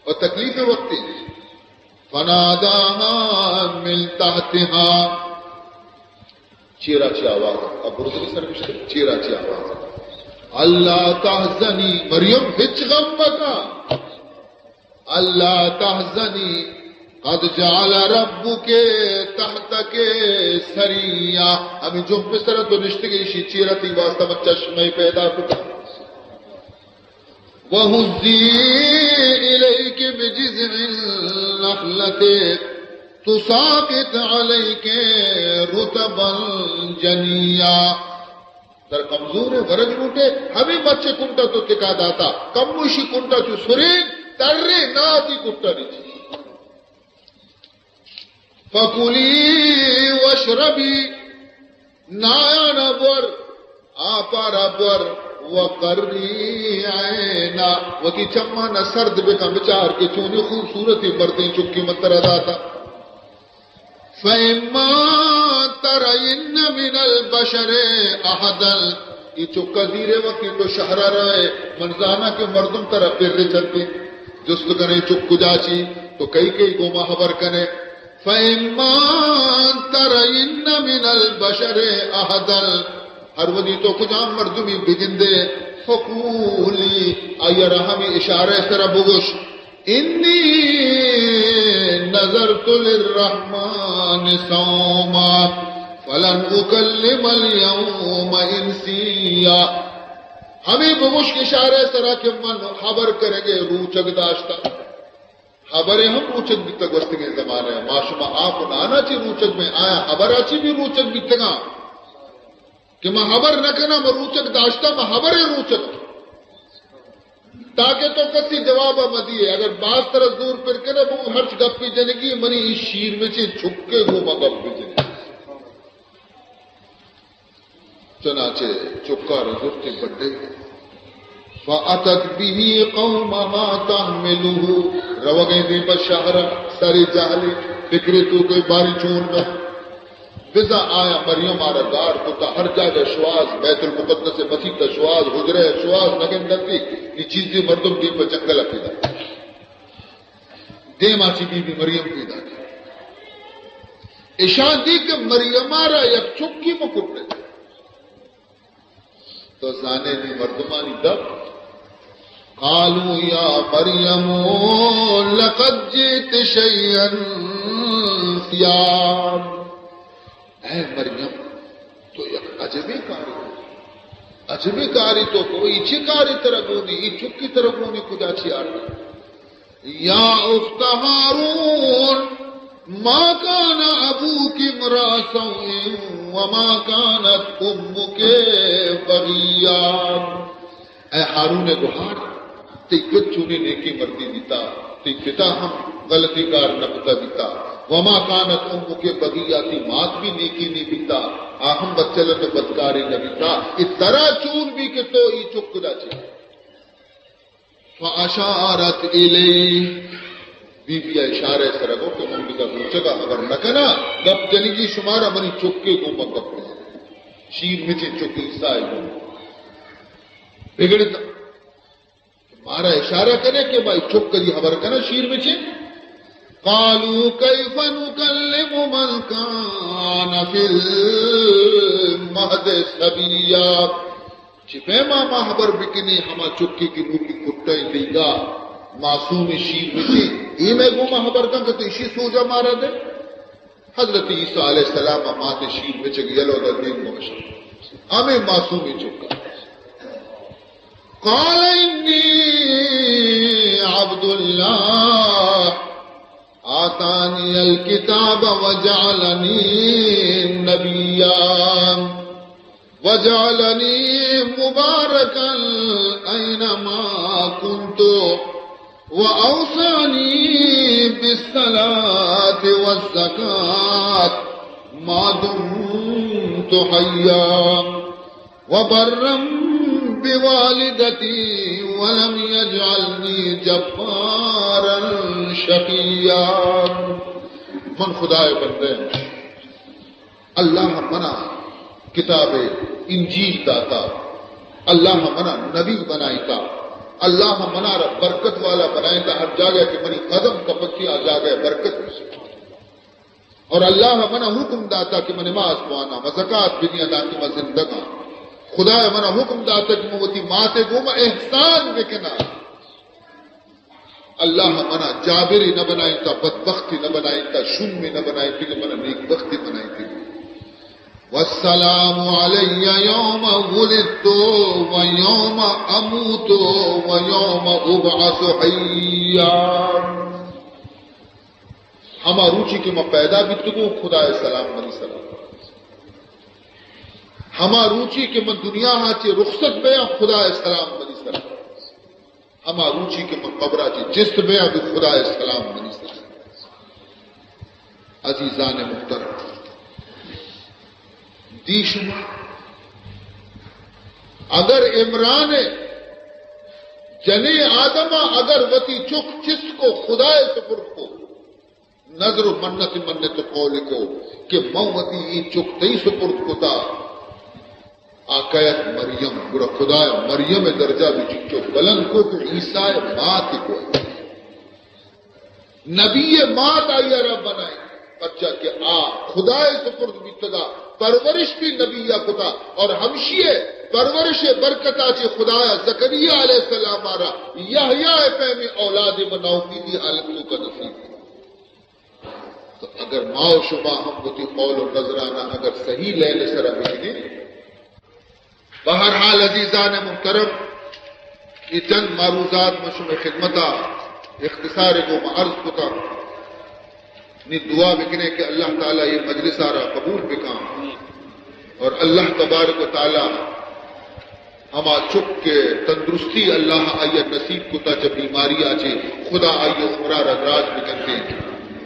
و تکلیف وقتی۔ فناداها من تحتها۔ چیرا چی آواز؟ اب برزگی سر گشتے، چیرا چی آواز؟ الا تحزنی، مریم ہچ غم مکن۔ الا تحزنی قد جعل ربک تحتک سریا۔ ہمیں جمپ سر تو نشتگی شی چیرا تی واسطہ من چشمے پیدا کتا۔ وهزي إليك بجذع النخلة تساقط عليك رطبا جنيا۔ ترا کمزور ئے، ورگ لوٹ ئے، ہمے مچ ءِ کنٹا تو تکا داتا، کموشی کنٹا چو سرین، ترے ناتی کنٹا ریچی۔ فکلی واشربی، نایانا بور، آپارا بور، وقری عینا، وتی چمانا سرد بکن، بچار کہ چونی خوبصورتی مردیں چکی من ترا داتا۔ فإما ترين من البشر أحدا، اے چکا زیرے وقتی تو شہرا رائے، من زانا کہ مردم ترا پر چنتی، جست کنے چک کجا چی، تو کئی کئی گوما خبر کنے۔ فإما ترين من البشر أحدا، ہر وھدی تو کجام مردمی بگندے، فقولی، آئی ءَ را ہمے اشارہ ءِ سرا بگوش، إني نذرت للرحمن صوما فلن أكلم اليوم إنسيا۔ ہمے بگوش اشارہ ءِ سرا کہ من ہبر کنگ ءِ روچگ داشتہ۔ ہبرے ہم روچگ بیتگ گوستگیں زمانہ ءَ۔ ما شما آپ و نانا چی روچگ بیں، آیا ہبرا چی بھی روچگ بیتگاں؟ کہ من ہبر نہ کناں، من روچگ داشتہ، من ہبرے روچگ۔ تاکہ تو کسی جواب مدیے، اگر باز ترا زور پر کنے، بگو ہرچ گپی جنگی، منی ای شیر مچیں چکے گوما گپ بجنی۔ چنانچہ چکا را زرتی بڈے۔ فأتت به قومها تحمله، روگیں دیم پہ شہر، سری جہلی، فکر تو کوئی باری چون میں۔ بزاں آیا مریم آرا گار کتا، ہر جاگہ شواز، بیت المقدس مسیت شواز، حجرہ شواز نگندنتی، نی چیزی مردم دیم پہ جنگل پیدا۔ دیما چی بی بی مریم پیدا۔ اشان دی کہ مریم آرا یک چکی مکٹے۔ تو زانے نی مردمانی دپ۔ قالوا يا مريم لقد جئت شيئا فريا۔ اے مریم، تو یک عجبیں کارے، عجبیں کارے تو کو، ای چی کارے ترا گونی، ای چکی ترا گونی کجا چی آرتی؟ يا أخت هارون ما كان أبوك امرأ سوء وما كانت أمك بغيا۔ اے ہارون ءِ گہار، تئی پت چونیں نیکیں مردے بیتا، تئی پتا ہم غلطیں کار نہ کتا بیتا۔ وما كانت أمك بغيا، تئی مات بھی نیکی نی بیتا، آ ہم بدچلن و بدکارے نہ بیتا۔ اے ترا چون بی کہ تو ای چک کجا چی؟ فأشارت إليه، بی بی ءَ اشارہ ءِ سرا گو کہ من بزاں روچگا خبر نہ کناں، گپ جنگی شمارا منی چکے گوما گپ بجن۔ شیر مچیں چک عیسیٰ ءِ گوما۔ بگڑت مارا اشارہ کنے کہ ما چک دی خبر کناں شیر مچیں۔ قالوا كيف نكلم من كان في المهد صبيا۔ چی پیما ما ہبر بکنی ہما چکی کہ نوکی کٹائیں دیگا معصوم شیر مچیں، اے مئے گوما ہبر کن کہ تو اشی سوجا مارا دے۔ حضرت عیسیٰ علیہ السلام ءَ مات شیر مچگ یلو دات دیم گوشت، ہمے معصوم چکا۔ قال إني عبد الله آتاني الكتاب وجعلني نبيا وجعلني مباركا أينما كنت وأوصاني بالصلاة والزكاة ما دمت حيا وبرا بوالدتي ولم يجعلني جبارا شقيا۔ من خدائے بندہ آں۔ اللہ منا کتاب انجیل داتا، اللہ منا نبی بنائیتا، اللہ منا را برکت والا بنائیتا، ہر جاگہ کہ منی قدم کپتی آ جاگہ برکت رسی۔ اور اللہ منا حکم داتا کہ من نماز بوانا، من زکات بدیاں داکہ من زندگاں۔ خدا منا حکم داتا کہ من وتی ماتے گوما احسان بکناں۔ اللہ منا جابرے نہ بنائینتا، بدبختے نہ بنائینتا، شومے نہ بنائینتی، کہ منا نیک بختے بنائینتی۔ والسلام علی یوم ولدت و یوم اموت و یوم ابعث حیا۔ ہما روچی کہ من پیدا بیتگوں، خدا سلام منی سرا۔ ہما روچی کہ من دنیا ءَ چہ رخصت بیاں، خدا ءِ سلام منی سرا۔ ہما روچی کہ من قبر ءَ چہ چست بیاں، بھی خدا ءِ سلام منی سرا۔ عزیزان محترم، دی شما، اگر عمران ءِ جنیں آدم ءَ اگر وتی چک چست کو، خدا ءِ سپرد کو، نذر و منت منت و قول کو کہ من وتی اے چک تئی سپرد کتا، آ کئیت؟ مریم۔ گڑا خدایا مریم ءِ درجہ بھی چنچو بلند کو کہ عیسیٰ ءِ مات کو، نبی ءِ مات آئی ءَ را بنائیں، پرچا کہ آ خدا ءِ سپرد بیتگا، پرورش بھی نبی ءَ کتا، اور ہمشی ءِ پرورش ءِ برکتا چہ خدایا زکریا علیہ السلام ءَ را یحییٰ ءِ پیمیں اولادے بہ ناامیدی حالت توکا نصیب کتا۔ تو اگر ما و شما ہم وتی قول و نذرانا اگر صحیح لیل سرا بکنیں، بہرحال عزیزان محترم، یہ چند معروضات من شمئے خدمتا اختصار گوما عرض کتا۔ نی دعا بکنیں کہ اللہ تعالی یہ مجلس آرا قبول بکاں اور اللہ تبارک و تعالی ہما چک کہ تندرستی اللہ آئی ءَ نصیب کتا چہ بیماری ءَ چہ، خدا آئی ءِ عمر ءَ را دراج بکنتیں۔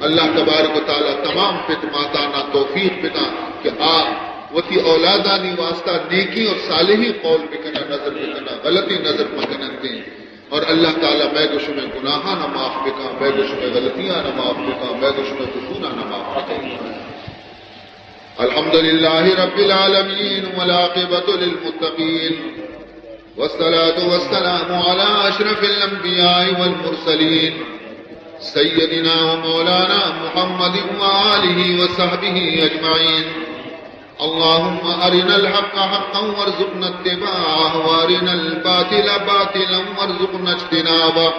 اللہ تبارک و تعالی تمام پت ماتانا توفیق بداں کہ آ وتی اولادانی واسطہ نیکیں اور صالحیں قول بکناں، نذر بکناں، غلطیں نذر مکننتیں۔ اور اللہ تعالی مئے گو شمئے گناہانا معاف بکاں، مئے گو شمئے غلطیانا معاف بکاں، مئے گو شمئے قصورانا معاف بکاں۔ الحمد لله رب العالمين، والعاقبة للمتقين، والصلاة والسلام على أشرف الأنبياء والمرسلين، سيدنا ومولانا محمد وآله وصحبه أجمعين. اللهم أرنا الحق حقا وارزقنا اتباعه، وأرنا الباطل باطلا وارزقنا اجتنابه.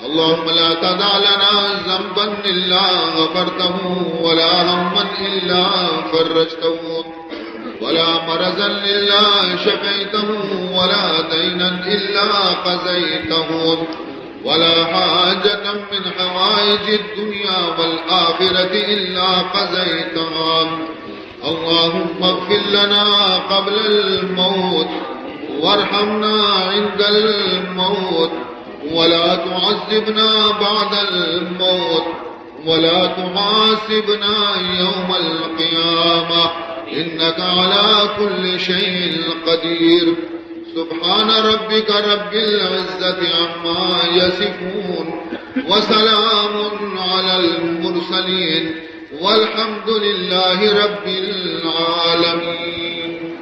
اللهم لا تدع لنا ذنبا إلا غفرته، ولا هما إلا فرجته، ولا مرضا إلا شفيته، ولا دينا إلا قضيته، ولا حاجة من حوائج الدنيا والآخرة إلا قضيتها. اللهم اغفر لنا قبل الموت، وارحمنا عند الموت، ولا تعذبنا بعد الموت، ولا تحاسبنا يوم القيامة، إنك على كل شيء قدير. سبحان ربك رب العزة عما يصفون، وسلام على المرسلين، والحمد لله رب العالمين.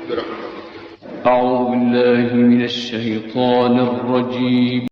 برحمتك. أعوذ بالله من الشيطان الرجيم.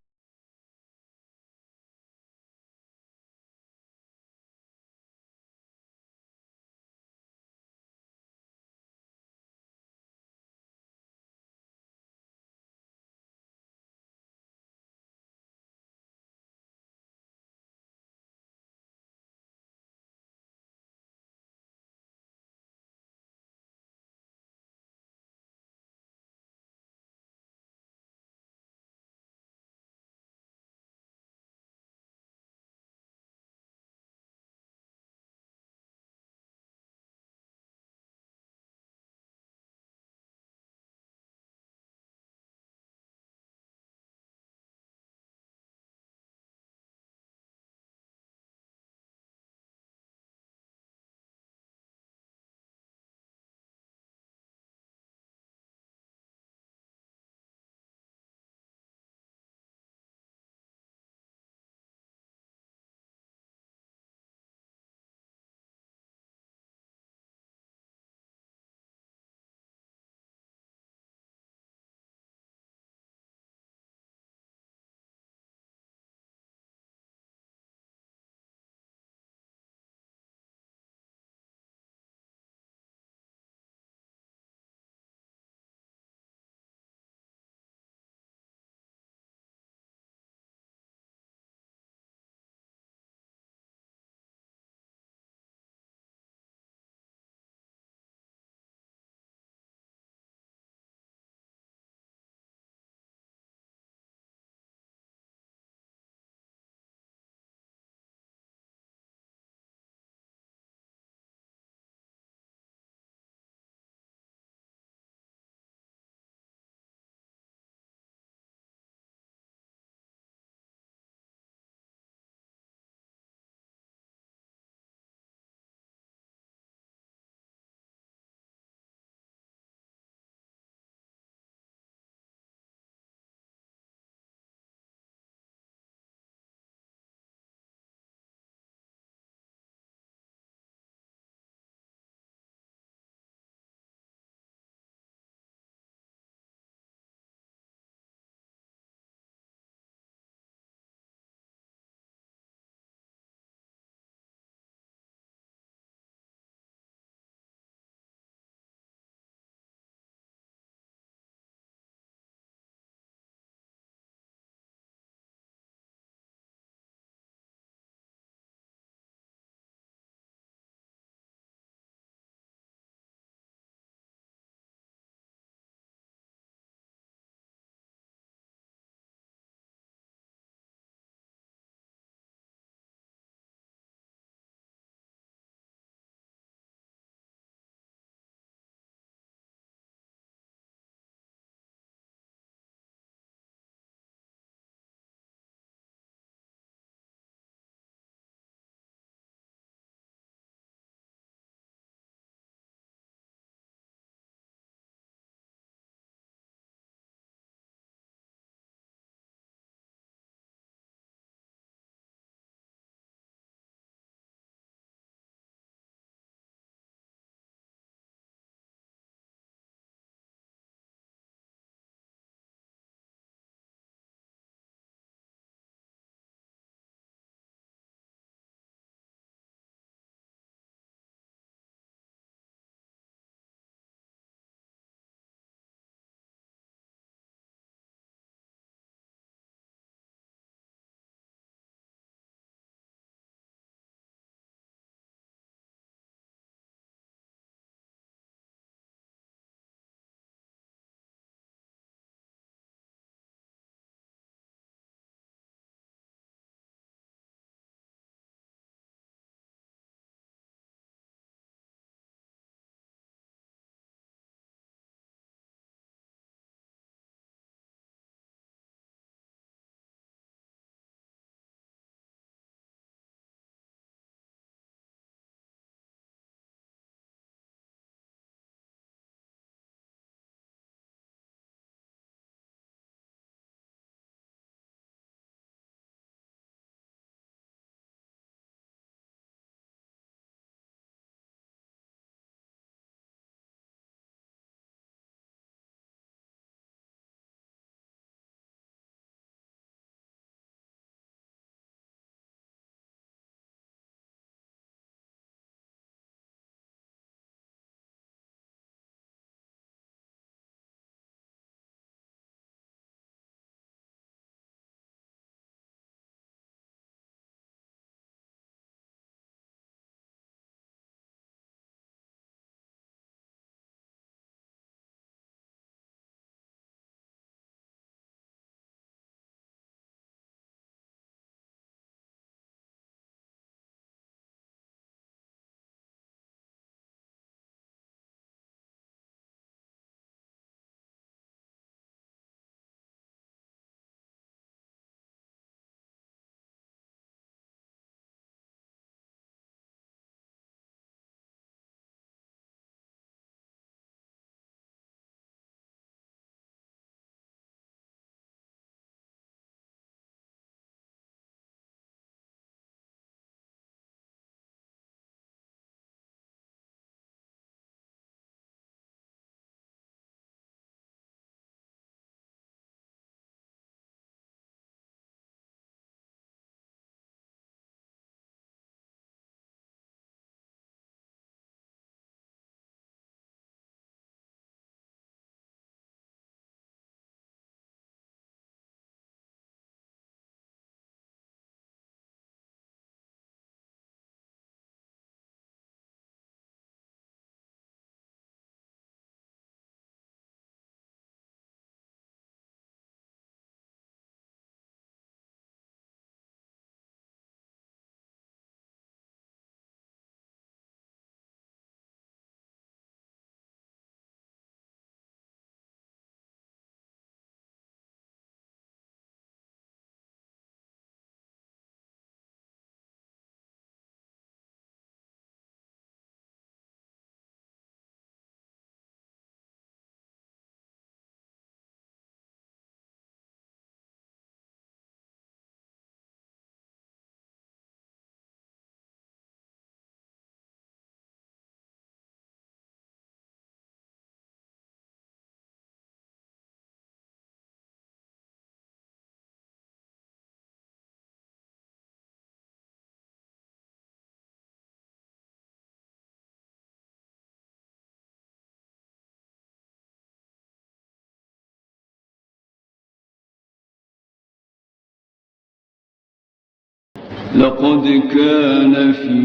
لقد كان في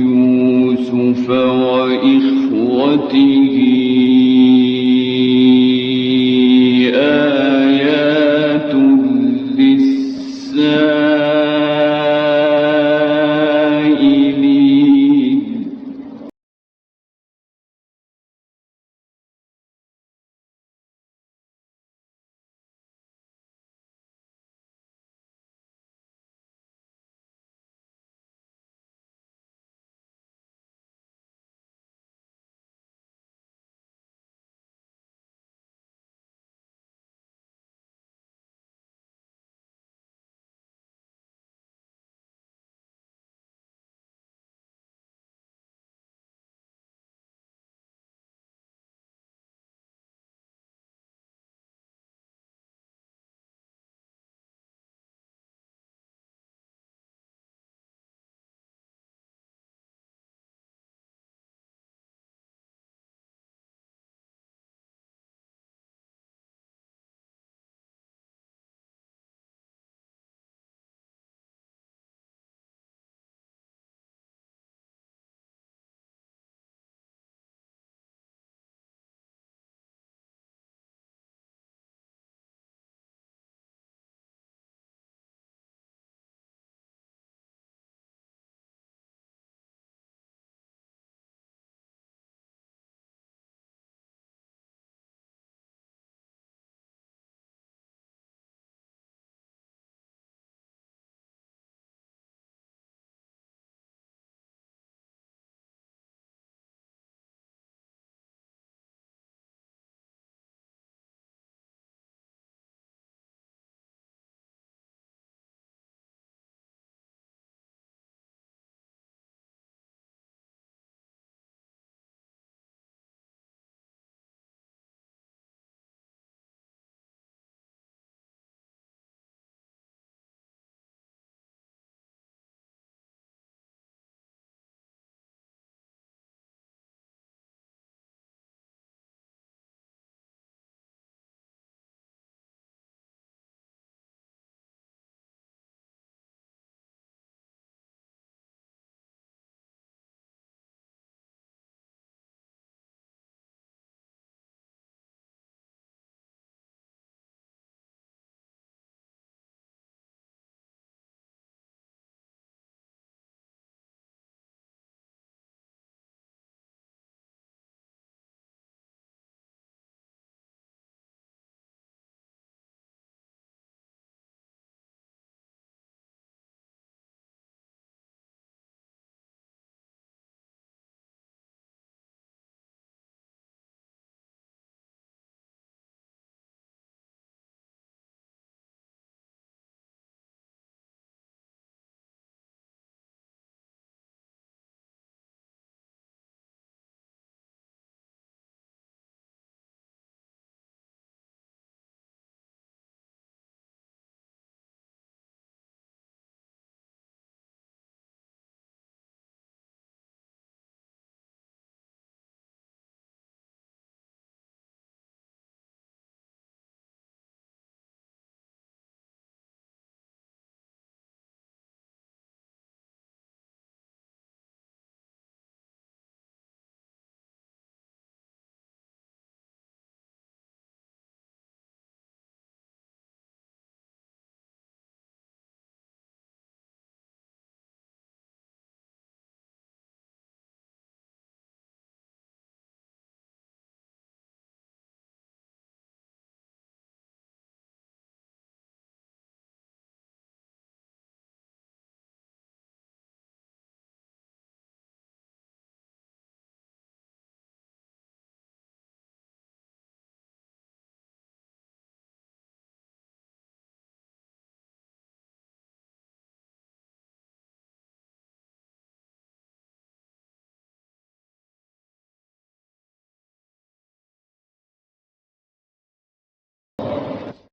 يوسف وإخوته